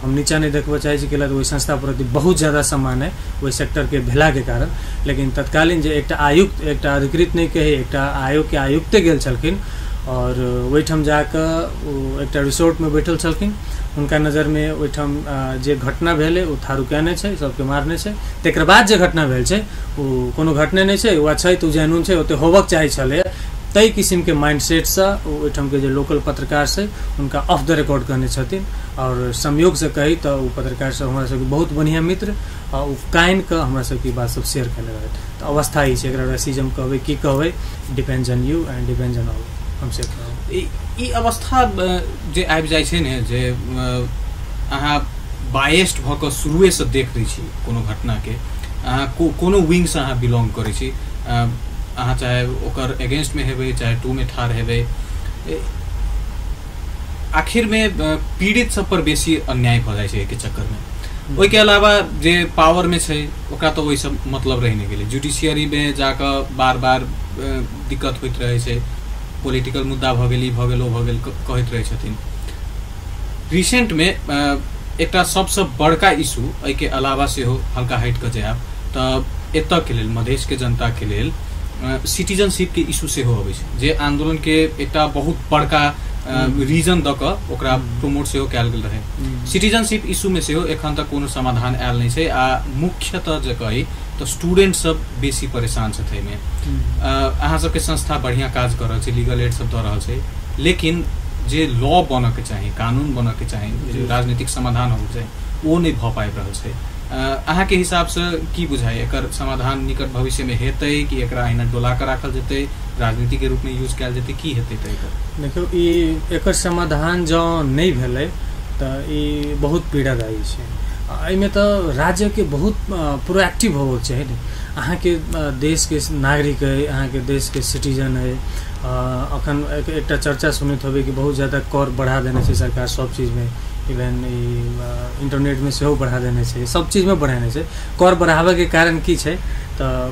हम नीचा नहि देखबऽ चाहै छी, कैला तऽ ओहि संस्था प्रति बहुत ज़्यादा सम्मान है ओहि सेक्टरके भेलाके कारण। लेकिन तत्कालीन जे एकटा आयुक्त, एकटा अधिकृत नहि कही, एकटा आयोगके आयुक्ते गेल छलखिन और ओहिठाम जाकऽ ओ एकटा रिसोर्टमे बैठल छलखिन, हुनका नजरमे ओहिठाम जे घटना भेलै ओ थारू केने छै, सबके मारने छै, तकर बाद जे घटना भेल छै ओ कोनो घटने नहि छै, वा छै तऽ ओ जेनून छै, ओते होबक चाही छलै। ताहि किसिमके माइंडसेटसँ ओहिठामके जे लोकल पत्रकार छै हुनका ऑफ the record कहने छथिन। और संयोगसँ कही तऽ ओ पत्रकार सब हमरा सबके बहुत बढ़िआँ मित्र आ ओ कानि कऽ हमरा सबके बात सब शेयर केने रहथि। तऽ अवस्था ई छै, एकरा रेसिज्म कहबै की कहबै, depends on you and depends on all. हम से कहब ई अवस्था जे आबि जाइ छै ने, जे अहाँ बायस्ड भऽ कऽ शुरुएसँ देख लै छी कोनो घटनाके, अहाँ कोनो विंगसँ अहाँ बिलोंग करै छी, अहाँ चाहे ओकर अगेंस्टमे हेबै चाहे टूमे ठाढ़ हेबै, आखिरमे पीड़ित सब पर बेसी अन्याय भऽ जाइ छै एहिके चक्करमे। ओहिके अलावा जे पावर में छै ओकरा तऽ ओहिसँ मतलब रहि नहि गेलै। जुडिशियरीमे जाकऽ बार बार दिक्कत होइत रहै छै, पॉलिटिकल मुद्दा भऽ गेल, ई भऽ गेल, ओ भऽ गेल कहैत रहै छथिन। रिसेंटमे एकटा सबसँ बड़का इशू एहिके अलावा सेहो हल्का हटि कऽ जायब तऽ एतऽके लेल मधेशके जनताके लेल सिटीजनशिपके इशू सेहो अबै छै, जे आंदोलनके एकटा बहुत बड़का रीजन दऽ कऽ ओकरा प्रमोट सेहो कयल गेल रहै। सिटीजनशिप इशूमे सेहो एखन तक कोनो समाधान आयल नहि छै आ मुख्यतः जे कही तऽ स्टूडेंट सब बेसी परेशान छथि एहिमे। अहाँ सबके संस्था बढ़िआँ काज कऽ रहल छै, लीगल एड सब दऽ रहल छै, लेकिन जे लॉ बनऽके चाही, कानून बनऽके चाही, जे राजनीतिक समाधान होबऽके चाही, ओ नहि भऽ पाबि रहल छै। अहाँके हिसाबसँ की बुझाइ एकर समाधान निकट भविष्यमे हेतै कि एकरा अहिना डोला कऽ राखल जेतै, राजनीतिके रूपमे यूज कयल जेतै, की हेतै तऽ एकर? देखियौ, ई एकर समाधान जँ नहि भेलै तऽ ई बहुत पीड़ादायी छै। एहिमे तऽ राज्यके बहुत प्रोएक्टिव होबऽके चाही ने। अहाँके देशके नागरिक अइ, अहाँके देशके सिटीजन अइ। अखन एकटा चर्चा सुनैत होबै कि बहुत ज्यादा कर बढ़ा देने छै सरकार सब चीजमे, इवन ई इंटरनेटमे सेहो बढ़ा देने छै, सब चीजमे बढ़ेने छै। कर बढ़ाबैके कारण की छै तऽ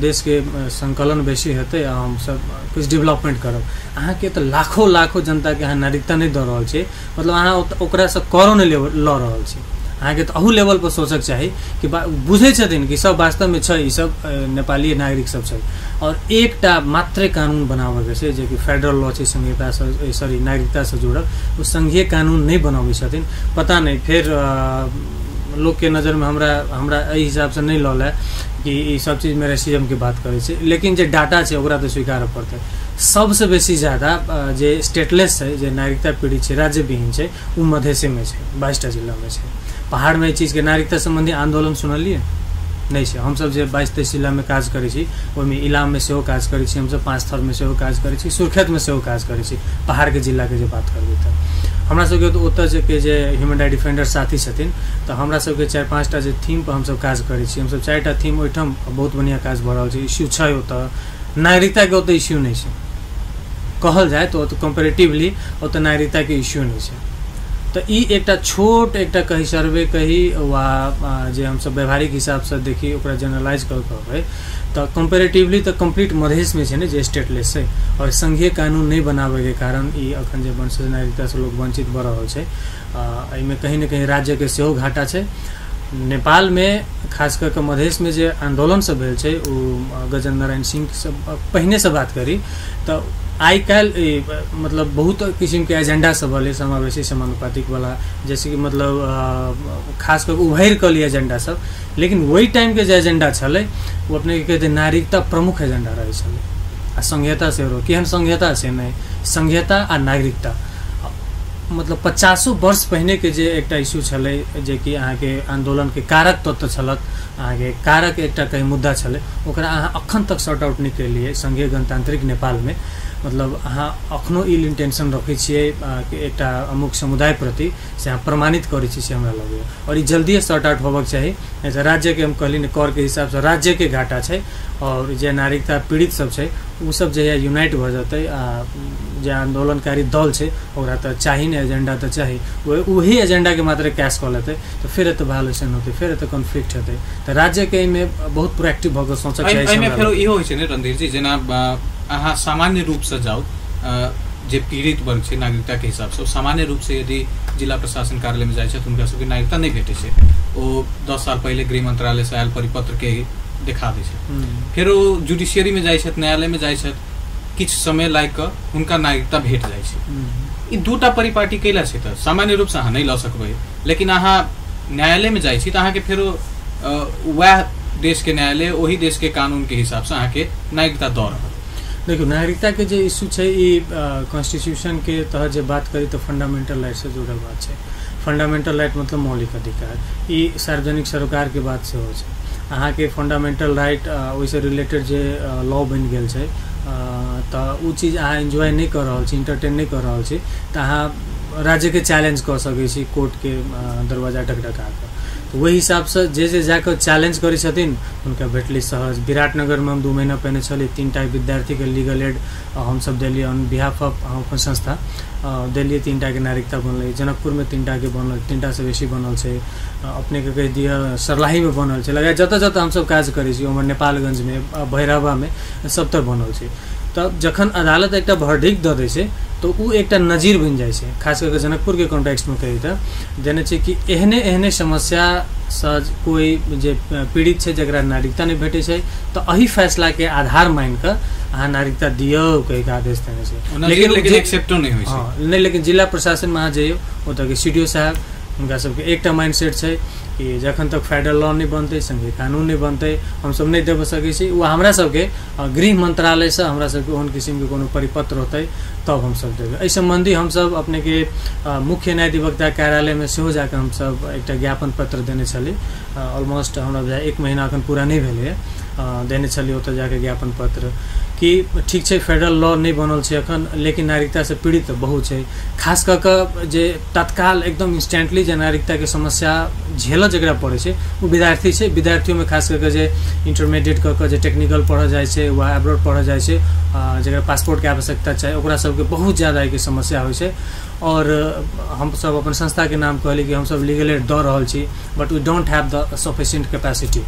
देशके संकलन बेसी हेतै आ हमसब किछु डेवलपमेंट करब। अहाँके तऽ लाखों लाखों जनताके अहाँ नागरिकता नहि दऽ रहल छी, मतलब अहाँ ओकरासँ करो नहि लऽ रहल छी। अहाँके तऽ अहू लेवलपर सोचऽके चाही कि बुझै छथिन कि सब वास्तवमे छै, ई सब नेपाली नागरिक सब छै। और एकटा मात्रे कानून बनाबऽके छै जेकि फेडरल लॉ छै संहितासँ, सॉरी नागरिकतासँ जुड़ल, ओ संघीय कानून नहि बनाबै छथिन। पता नहि फेर लोकके नजरमे हमरा हमरा एहि हिसाबसँ नहि लऽ लै कि ई सब चीजमे रेसिज्मके बात करै छै, लेकिन जे डाटा छै ओकरा तऽ स्वीकारऽ पड़तै। सबसँ बेसी ज्यादा जे स्टेटलेस छै, जे नागरिकता पीड़ित छै, राज्यविहीन छै, ओ मधेशेमे छै, 22टा जिलामे छै। पहाड़मे एहि चीजके नागरिकता सम्बन्धी आन्दोलन सुनलियै नहि छै। हमसब जे 22-23 जिलामे काज करै छी, ओहिमे इलाममे सेहो काज करै छी, हमसब 5 थरमे सेहो काज करै छी, सुर्खेतमे सेहो काज करै छी। पहाड़के जिलाके जे बात करबै तऽ हमरा सबके तऽ ओतऽ जे जे ह्यूमन राइट डिफेंडर साथी छथिन तऽ हमरा सबके 4-5टा जे थीमपर हमसब काज करै छी। हमसब 4टा थीम ओहिठाम बहुत बढ़िआँ काज भऽ रहल छै। इश्यू छै ओतऽ नागरिकताके, ओतऽ इश्यू नहि छै। कहल जाय तऽ ओतऽ कम्पेरेटिवली ओतऽ नागरिकताके इश्यू नहि छै। तऽ ई एकटा छोट एकटा कही सर्वे कही वा जे हमसब व्यवहारिक हिसाबसँ देखी ओकरा जनरलाइज कऽ कहबै तऽ कम्पेरेटिवली तऽ कम्प्लीट मधेशमे छै ने जे स्टेटलेस छै। आओर संघीय कानून नहि बनाबैके कारण ई अखन जे वंशज नागरिकतासँ लोक वञ्चित भऽ रहल छै, एहिमे कहीं ने कहीं राज्यके सेहो घाटा छै। नेपालमे खास कऽ कऽ मधेशमे जे आन्दोलन सब भेल छै ओ गजेन्द्र नारायण सिंह सब पहिनेसँ बात करी तऽ आइ काल्हि मतलब बहुत किसिमके एजेंडा सब भेलै समावेशी समानुपातिक वाला, जैसे कि मतलब खास कऽ उभरि कऽ लिए एजेंडा सब, लेकिन ओहि टाइमके जे एजेंडा छलै ओ अपनेके कहै नागरिकता प्रमुख एजेंडा रहै छलै आ संघीयता सेहो। केहन संघीयता से नहि, संघीयता आ नागरिकता मतलब 50 वर्ष पहिनेके जे एकटा इश्यू छलै जेकि अहाँके आन्दोलनके कारक तत्व छलक, अहाँके कारक एकटा कहीं मुद्दा छलै, ओकरा अहाँ अखन तक सॉर्ट आउट नहि केलियै संघीय गणतांत्रिक नेपालमे। मतलब अहाँ अखनो इल इंटेंशन रखै छियै एकटा अमुक समुदाय प्रति, से अहाँ प्रमाणित करै छी से हमरा लगैए। और ई जल्दिए सॉर्ट आउट होबक चाही, नहि तऽ राज्यके हम कहली ने करके हिसाबसँ राज्यके घाटा छै। और जे नागरिकता पीड़ित सब छै ओ सब जहिया यूनाइट भऽ जेतै आ जे आन्दोलनकारी दल छै ओकरा तऽ चाही ने एजेंडा, तऽ चाही वही एजेंडाके मात्र कैश कऽ लेतै तऽ फेर एतऽ वायलेशन होतै, फेर एतऽ कॉन्फ्लिक्ट हेतै। तऽ राज्यके एहिमे बहुत प्रोएक्टिव भऽ कऽ सोचक चाही। एहिमे फेरो इहो होइ छै ने रणधीर जी, जेना अहाँ सामान्य रूपसँ जाउ जे पीड़ित वर्ग छै नागरिकताके हिसाबसँ, सामान्य रूपसँ यदि जिला प्रशासन कार्यालयमे जाइ छै तऽ हुनका सबके नागरिकता नहि भेटै छै। ओ 10 साल पहिले गृह मन्त्रालयसँ आयल परिपत्रके देखा दै छै। फेर ओ जुडिशियरीमे जाइ छथि, न्यायालयमे जाइ छथि, किछु समय लागि कऽ हुनका नागरिकता भेट जाइ छै। ई दूटा परिपाटी कैला छै तऽ सामान्य रूपसँ अहाँ नहि लऽ सकबै, लेकिन अहाँ न्यायालयमे जाइ छी तऽ अहाँके फेरो वएह देशके न्यायालय ओही देशके कानूनके हिसाबसँ अहाँके नागरिकता दऽ रहल। देखियौ, नागरिकताके जे इश्यू छै ई कॉन्स्टिट्यूशनके तहत जे बात करी तऽ फंडामेंटल राइटसँ जुड़ल बात छै। फंडामेंटल राइट मतलब मौलिक अधिकार, ई सार्वजनिक सरोकारके बात सेहो छै। अहाँके फंडामेंटल राइट ओहिसँ रिलेटेड जे लॉ बनि गेल छै तऽ ओ चीज अहाँ एन्जॉय नहि कऽ रहल छी, इंटरटेन नहि कऽ रहल छी, तऽ अहाँ राज्यके चैलेंज कऽ सकै छी कोर्टके दरवाजा टकटका कऽ। तऽ ओहि हिसाबसँ जे जे जाकऽ चैलेंज करै छथिन हुनका भेटलै सहज। विराटनगरमे हम 2 महीना पहिने छलियै, 3 टा विद्यार्थीके लीगल एड हमसब देलियै ऑन बिहाफ ऑफ हम अपन संस्था देलियै, 3 टाके नागरिकता बनलै। जनकपुरमे 3 टाके बनल, 3 टासँ बेसी बनल छै। अपनेके कहि दिअ सर्लाहीमे बनल छै, लगायत जतऽ जतऽ हमसब काज करै छी उम्हर नेपालगंजमे, भैरहवामे, सबतर बनल छै। तऽ जखन अदालत एकटा भर्डिक्ट दऽ दै छै तऽ ओ एकटा नजीर बनि जाइ छै। खास कऽ जनकपुरके कॉन्टेक्स्टमे कही तऽ देने छै कि एहने एहने समस्यासँ कोइ जे पीड़ित छै जकरा नागरिकता नहि भेटै छै तऽ एहि फैसलाके आधार मानि कऽ अहाँ नागरिकता दियौ कहिके आदेश देने छै। लेकिन एक्सेप्टो नहि होइ छै। हँ नहि, लेकिन जिला प्रशासनमे अहाँ जइयौ ओतऽके CDO साहब हुनका सबके एकटा माइंडसेट छै कि जखन तक फेडरल लॉ नहि बनतै, संघीय कानून नहि बनतै, हमसब नहि देबऽ सकै छी। ओ हमरा सबके गृह मंत्रालयसँ हमरा सबके ओहन किसिमके कोनो परिपत्र होतै तब हमसब देबै। एहि सम्बन्धी हमसब अपनेके मुख्य न्यायाधिवक्ता कार्यालयमे सेहो जाकऽ हमसब एकटा ज्ञापन पत्र देने छली। ऑलमोस्ट हमरा बुझाइ 1 महीना एखन पूरा नहि भेलैए, देने छली ओतऽ जाकऽ ज्ञापन पत्र कि ठीक छै फेडरल लॉ नहि बनल छै एखन, लेकिन नागरिकतासँ पीड़ित बहुत छै। खास कऽ कऽ जे तत्काल एकदम इंस्टेंटली जे नागरिकताके समस्या झेलऽ जकरा पड़ै छै ओ विद्यार्थी छै। विद्यार्थियोमे खास कऽ कऽ जे इंटरमीडिएट कऽ कऽ जे टेक्निकल पढ़ऽ जाइ छै वा एब्रॉड पढ़ऽ जाइ छै, जकरा पासपोर्टके आवश्यकता छै, ओकरा सबके बहुत ज्यादा एहिके समस्या होइ छै। और हमसब अपन संस्थाके नाम कहली कि हमसब लीगल एड दऽ रहल छी, but we don't have the sufficient capacity.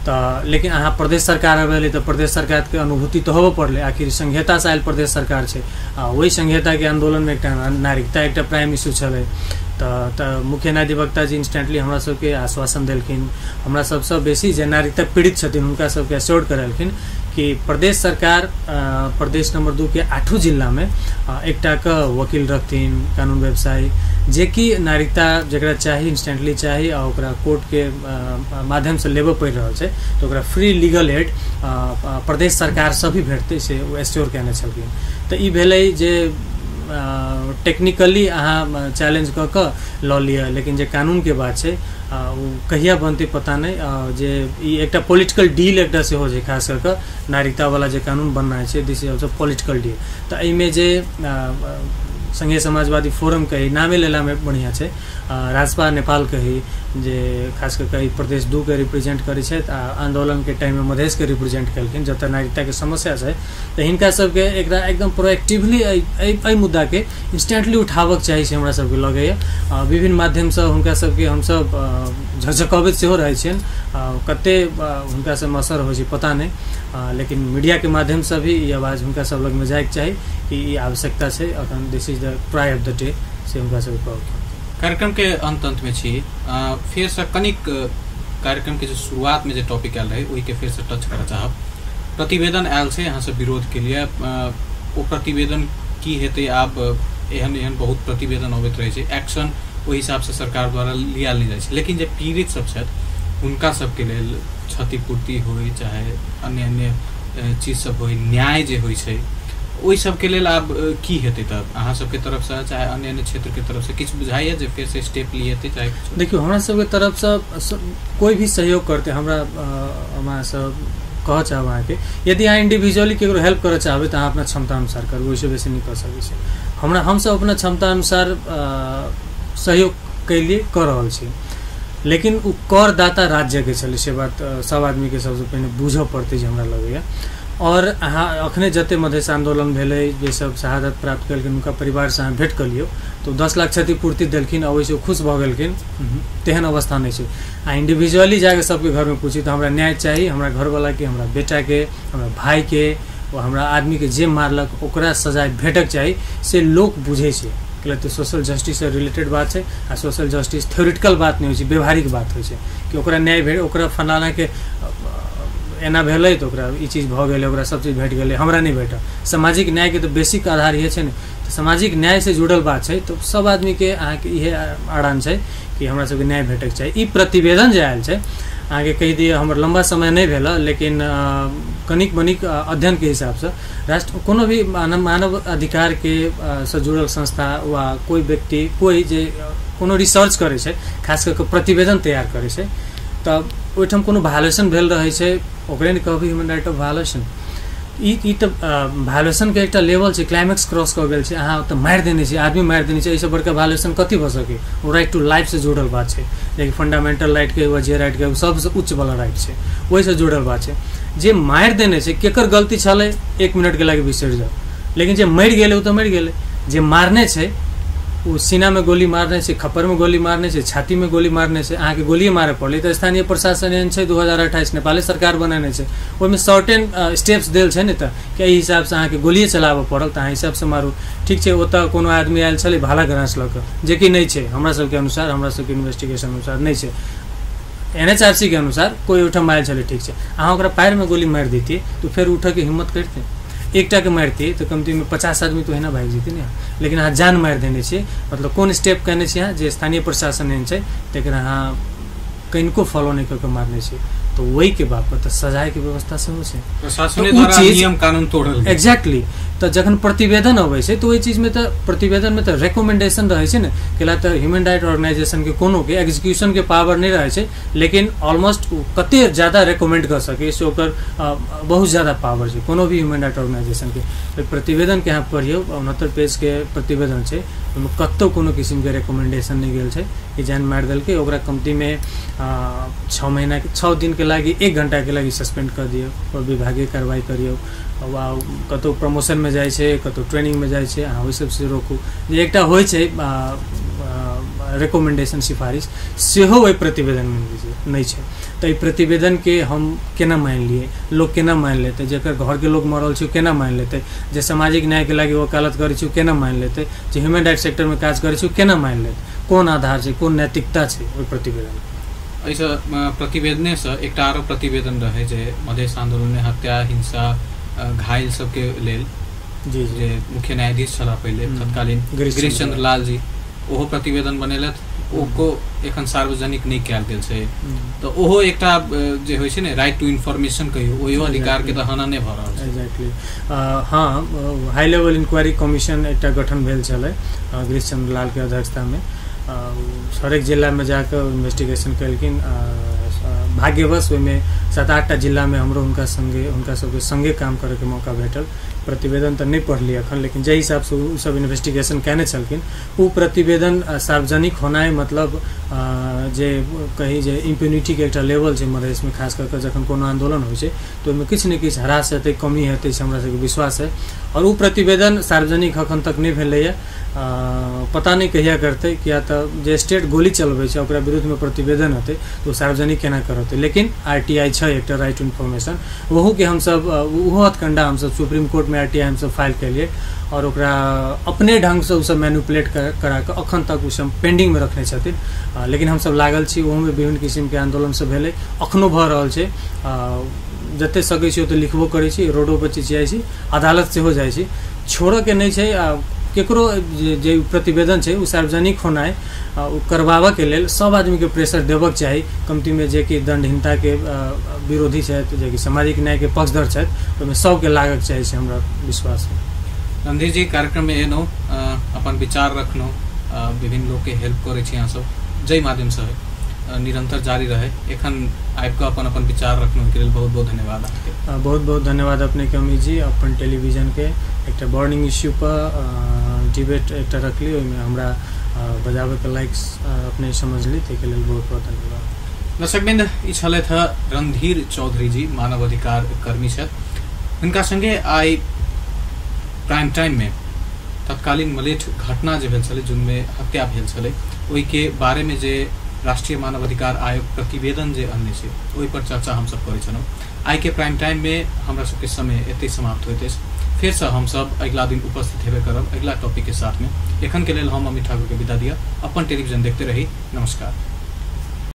तऽ लेकिन अहाँ प्रदेश सरकार अबै तऽ प्रदेश सरकारके अनुभूति तऽ होबऽ पड़लै, आखिर संघीयतासँ आयल प्रदेश सरकार छै आ ओहि संघीयताके आन्दोलनमे एकटा नागरिकता एकटा प्राइम इश्यू छलै। तऽ मुख्य न्यायाधिवक्ता जी इंस्टेंटली हमरा सबके आश्वासन देलखिन, हमरा सबसँ बेसी जे नागरिकता पीड़ित छथिन हुनका सबके एश्योर्ड करेलखिन कि प्रदेश सरकार प्रदेश नंबर 2 के 8 जिलामे एकटाके वकील रखथिन, कानून व्यवसायी, जेकि नागरिकता जकरा चाही इंस्टेंटली चाही आ ओकरा कोर्टके माध्यमसँ लेबऽ पड़ि रहल छै तऽ ओकरा फ्री लीगल एड प्रदेश सरकारसँ भी भेटतै, से ओ एश्योर कयने छलखिन। तऽ ई भेलै जे टेक्निकली अहाँ चैलेंज कऽ कऽ लऽ लिअ, लेकिन जे कानूनके बात छै ओ कहिया बनतै पता नहि। जे ई एकटा पॉलिटिकल डील एकटा सेहो छै, खास कऽ कऽ नागरिकतावला जे कानून बनना छै, this is also political deal. तऽ एहिमे जे संघीय समाजवादी फोरम कही, नामे लेलामे बढ़िआँ छै, राजपा नेपाल कही, जे खास कऽ कऽ प्रदेश 2 के रिप्रेजेंट करै छथि आ आन्दोलनके टाइममे मधेशके रिप्रेजेंट केलखिन जतऽ नागरिकताके समस्या छै, तऽ हिनका सबके एकरा एकदम प्रोएक्टिवली एहि मुद्दाके इंस्टेंटली उठाबक चाही से हमरा सबके लगैए। विभिन्न माध्यमसँ हुनका सबके हमसब झकझकबैत सेहो रहै छियनि, कते हुनका सबमे असर होइ छै पता नहि, लेकिन मीडियाके माध्यमसँ भी ई आवाज हुनका सब लगमे जाइके चाही कि ई आवश्यकता छै अखन, this is the cry of the day, से हुनका सबके कहब। कार्यक्रम के अंत में छी, फेरसँ कनिक कार्यक्रम के जे शुरुआत में जे टॉपिक आयल रहे ओहिके फेरसँ टच करऽ चाहब। प्रतिवेदन आयल छै अहाँ सब विरोध के लिए, ओ प्रतिवेदन की हेतै? आब एहन एहन बहुत प्रतिवेदन अबैत रहै छै, एक्शन ओहि हिसाबसँ सरकार द्वारा लियाल नहि जाइ छै, लेकिन जे पीड़ित सब छथि हुनका सबके लेल क्षतिपूर्ति होइ चाहे अन्य अन्य चीज सब होइ, न्याय जे होइ छै ओहि सबके लेल आब की हेतै? तब अहाँ सबके तरफसँ चाहे अन्य अन्य क्षेत्रके तरफसँ किछु बुझाइए जे फेरसँ स्टेप लिएतै चाहे किछु? देखियौ, हमरा सबके तरफसँ कोइ भी सहयोग करतै, हमरा सब कहऽ चाहब अहाँके, यदि अहाँ इंडिविजुअली केकरो हेल्प करऽ चाहबै तऽ अहाँ अपना क्षमता अनुसार करबै, ओहिसँ बेसी नहि कऽ सकै छी। हमसब अपना क्षमता अनुसार सहयोग कैलिए कऽ रहल छी, लेकिन ओ करदाता राज्यके छलै, से बात सब आदमीके सबसँ पहिने बुझऽ पड़तै जे हमरा लगैए। और अहाँ अखने जते मधेश आन्दोलन भेलै, जे सब शहादत प्राप्त केलखिन हुनका परिवारसँ अहाँ भेँट कऽ लियौ तऽ 10 लाख क्षतिपूर्ति देलखिन आ ओहिसँ खुश भऽ गेलखिन, तेहन अवस्था नहि छै। आ इंडिविजुअली जाकऽ सबके घरमे पूछी तऽ हमरा न्याय चाही, हमरा घरवलाके, हमरा बेटाके, हमरा भाइके, हमरा आदमीके जे मारलक ओकरा सजाय भेटक चाही, से लोक बुझै छै। कैला तऽ सोशल जस्टिससँ रिलेटेड बात छै आ सोशल जस्टिस थ्योरेटिकल बात नहि होइ छै, व्यवहारिक बात होइ छै कि ओकरा न्याय भेट, ओकरा फलानाके एना भेलै तऽ ओकरा ई चीज भऽ गेलै, ओकरा सब चीज भेट गेलै, हमरा नहि भेटल। सामाजिक न्यायके तऽ बेसिक आधार इहे छै ने, तऽ सामाजिक न्यायसँ जुड़ल बात छै, तऽ सब आदमीके अहाँके इहे अड़ान छै कि हमरा सबके न्याय भेटैके चाही। ई प्रतिवेदन जे आयल छै अहाँके कहि दिअ, हमर लम्बा समय नहि भेल, लेकिन कनिक मनिक अध्ययनके हिसाबसँ राष्ट्र कोनो भी मानव अधिकारके सँ जुड़ल संस्था वा कोइ व्यक्ति कोइ जे कोनो रिसर्च करै छै, खास कऽ कऽ प्रतिवेदन तैयार करै छै, तऽ ओहिठाम कोनो वायलेशन भेल रहै छै ओकरे ने कहबै ह्यूमन राइट ऑफ वायलेशन। ई तऽ वायलेशनके एकटा लेवल छै, क्लाइमैक्स क्रॉस कऽ गेल छै। अहाँ ओतऽ मारि देने छी, आदमी मारि देने छै, एहिसँ बड़का वायलेशन कथी भऽ सकै? ओ राइट टू लाइफसँ जुड़ल बात छै, जेकि फंडामेंटल राइटके वा जे राइटके सबसँ उच्च वाला राइट छै, ओहिसँ जुड़ल बात छै। जे मारि देने छै केकर गलती छलै 1 मिनटके लागि बिसरि जाउ, लेकिन जे मरि गेलै ओ तऽ मरि गेलै। जे मारने छै ओ सीनामे गोली मारने छै, खप्परमे गोली मारने छै, छातीमे गोली मारने छै, अहाँके गोलिए मारय पड़लै। तऽ स्थानीय प्रशासन एहन छै 2028 नेपाली सरकार बनेने छै, ओहिमे सर्टेन स्टेप्स देल छै ने, तऽ कि एहि हिसाबसँ अहाँके गोलिए चलाबऽ पड़ल तऽ अहाँ हिसाबसँ मारू, ठीक छै। ओतऽ कोनो आदमी आयल छलै भाला ग्रास लऽ कऽ, जेकि नहि छै हमरा सबके अनुसार, हमरा सबके इन्वेस्टिगेशन अनुसार नहि छै, NHRC के अनुसार कोइ ओहिठाम आयल छलै, ठीक छै। अहाँ ओकरा पैरमे गोली मारि दैतियै तऽ फेर उठऽके हिम्मत करितै? एकटाके मारितियै तऽ कमतीमे 50 आदमी तऽ ओहिना भागि जेतै ने। लेकिन अहाँ जान मारि देने छियै, मतलब कोन स्टेप केने छियै अहाँ? जे स्थानीय प्रशासन एहन छै तकर अहाँ कनिको फॉलो नहि कऽ कऽ मारने छियै, तऽ ओहिके बापत तऽ सजायके व्यवस्था सेहो छै। प्रशासने द्वारा नियम कानून तोड़ल। एग्जैक्टली। तऽ जखन प्रतिवेदन अबै छै तऽ ओहि चीजमे तऽ प्रतिवेदनमे तऽ रिकमेंडेशन रहै छै ने, कैला तऽ ह्यूमन राइट ऑर्गेनाइजेशनके कोनोके एग्जीक्यूशनके पावर नहि रहै छै, लेकिन ऑलमोस्ट कते ज्यादा रिकमेंड कऽ सकै से ओकर बहुत ज्यादा पावर छै कोनो भी ह्यूमन राइट ऑर्गेनाइजेशनके। प्रतिवेदनके अहाँ पढ़ियौ, 69 पेजके प्रतिवेदन छै, ओहिमे कतहु कोनो किसिमके रिकमेंडेशन नहि गेल छै कि जान मारि देलकै ओकरा कम्तीमे 6 महीनाके 6 दिनके लागि 1 घण्टाके लागि सस्पेंड कऽ दियौ और विभागीय कार्रवाई करियौ, वा कतहु प्रमोशनमे जाइ छै, कतहु ट्रेनिंगमे जाइ छै, अहाँ ओहि सबसँ रोकू। जे एकटा होइ छै रिकमेंडेशन सिफारिश सेहो ओहि प्रतिवेदनमे नहि छै। तऽ एहि प्रतिवेदनके हम केना मानि लियै, लोक केना मानि लेतै? जकर घरके लोक मरल छै ओ केना मानि लेतै? जे सामाजिक न्यायके लागि वकालत करै छै ओ केना मानि लेतै? जे ह्यूमन राइट सेक्टरमे काज करै छै ओ केना मानि लेतै? कोन आधार छै, कोन नैतिकता छै ओहि प्रतिवेदन? एहिसँ प्रतिवेदनेसँ एकटा आरो प्रतिवेदन रहै जे मधेश आन्दोलनमे हत्या, हिंसा, घायल सबके लेल जी जे मुख्य न्यायाधीश छलाह पहिले तत्कालीन गिरीश चंद्र लाल जी, ओहो प्रतिवेदन बनेलथि, ओको एखन सार्वजनिक नहि कयल गेल छै। तऽ ओहो एकटा जे होइ छै ने राइट टू इन्फॉर्मेशन कहियौ, ओहियो अधिकारके तऽ हनने भऽ रहल छै। एग्जैक्टली। हँ, हाई लेवल इंक्वायरी कमीशन एकटा गठन भेल छलै गिरीश चंद्र लालके अध्यक्षतामे, हरेक जिलामे जाकऽ इन्वेस्टिगेशन केलखिन। भाग्यवश ओहिमे 7-8 टा जिलामे हमरो हुनका सबके सङ्गे काम करैके मौका भेटल। प्रतिवेदन तऽ नहि पढ़लियै एखन, लेकिन जाहि हिसाबसँ ओ सब इन्वेस्टिगेशन केने छलखिन ओ प्रतिवेदन सार्वजनिक होनाइ मतलब जे कही जे इम्प्यूनिटीके एकटा लेवल छै मधेशमे, खास कऽ कऽ जखन कोनो आन्दोलन होइ छै तऽ ओहिमे किछु ने किछु ह्रास हेतै, कमी हेतै, से हमरा सबके विश्वास है। और ओ प्रतिवेदन सार्वजनिक अखन तक नहि भेलैए, पता नहि कहिया करतै, किया तऽ जे स्टेट गोली चलबै छै ओकरा विरुद्धमे प्रतिवेदन हेतै तऽ ओ सार्वजनिक केना करतै। लेकिन RTI छै एकटा राइट टू इन्फॉर्मेशन, ओहूके हमसब ओहो हथकंडा हमसब सुप्रीम कोर्टमे RTI हमसब फाइल केलियै और ओकरा अपने ढङ्गसँ ओसब मैनिपुलेट करा कऽ अखन तक ओसब पेंडिंगमे रखने छथिन। लेकिन हमसब लागल छी, ओहूमे विभिन्न किसिमके आन्दोलन सब भेलै, अखनो भऽ रहल छै। जते सकै छी ओते लिखबो करै छी, रोडो पर चिचियाइ छी, अदालत सेहो जाइ छी, छोड़ऽके नहि छै। आ केकरो जे प्रतिवेदन छै ओ सार्वजनिक होनाइ ओ करबाबऽके लेल सब आदमीके प्रेशर देबऽके चाही, कमतीमे जे कि दंडहीनताके विरोधी छथि, जे कि सामाजिक न्यायके पक्षधर छथि, ओहिमे सबके लागऽके चाही, से हमरा विश्वास है। रणधीर जी, कार्यक्रममे एलहुँ, अपन विचार रखलहुँ, विभिन्न लोकके हेल्प करै छी अहाँ सब जाहि माध्यमसँ निरंतर जारी रहे। एखन आबि कऽ अपन अपन विचार रखलहुँ, के लेल बहुत बहुत धन्यवाद अहाँके। बहुत बहुत धन्यवाद अपनेके अमित जी। अपन टेलीविजनके एकटा बर्निंग इश्यू पर डिबेट एकटा रखली, ओहिमे हमरा बजाबैके लायक अपने समझली, ताहिके लेल बहुत बहुत धन्यवाद। दर्शकवृंद, ई छलथि हँ रणधीर चौधरी जी, मानव अधिकार कर्मी छथि। हुनका संगे आइ प्राइम टाइममे तत्कालीन मलेठ घटना जे भेल छलै, जुनमे हत्या भेल छलै, ओहिके बारेमे जे राष्ट्रीय मानवाधिकार आयोग प्रतिवेदन जे अनने छै ओहि पर चर्चा हमसब करै छलहुँ। आइके प्राइम टाइममे हमरा सबके समय एतहि समाप्त होइत अछि। फेरसँ हमसब अगिला दिन उपस्थित हेबे करब अगिला टॉपिकके साथमे। एखनके लेल हम अमित ठाकुरके विदा दिअ। अपन टेलीविजन देखते रही। नमस्कार।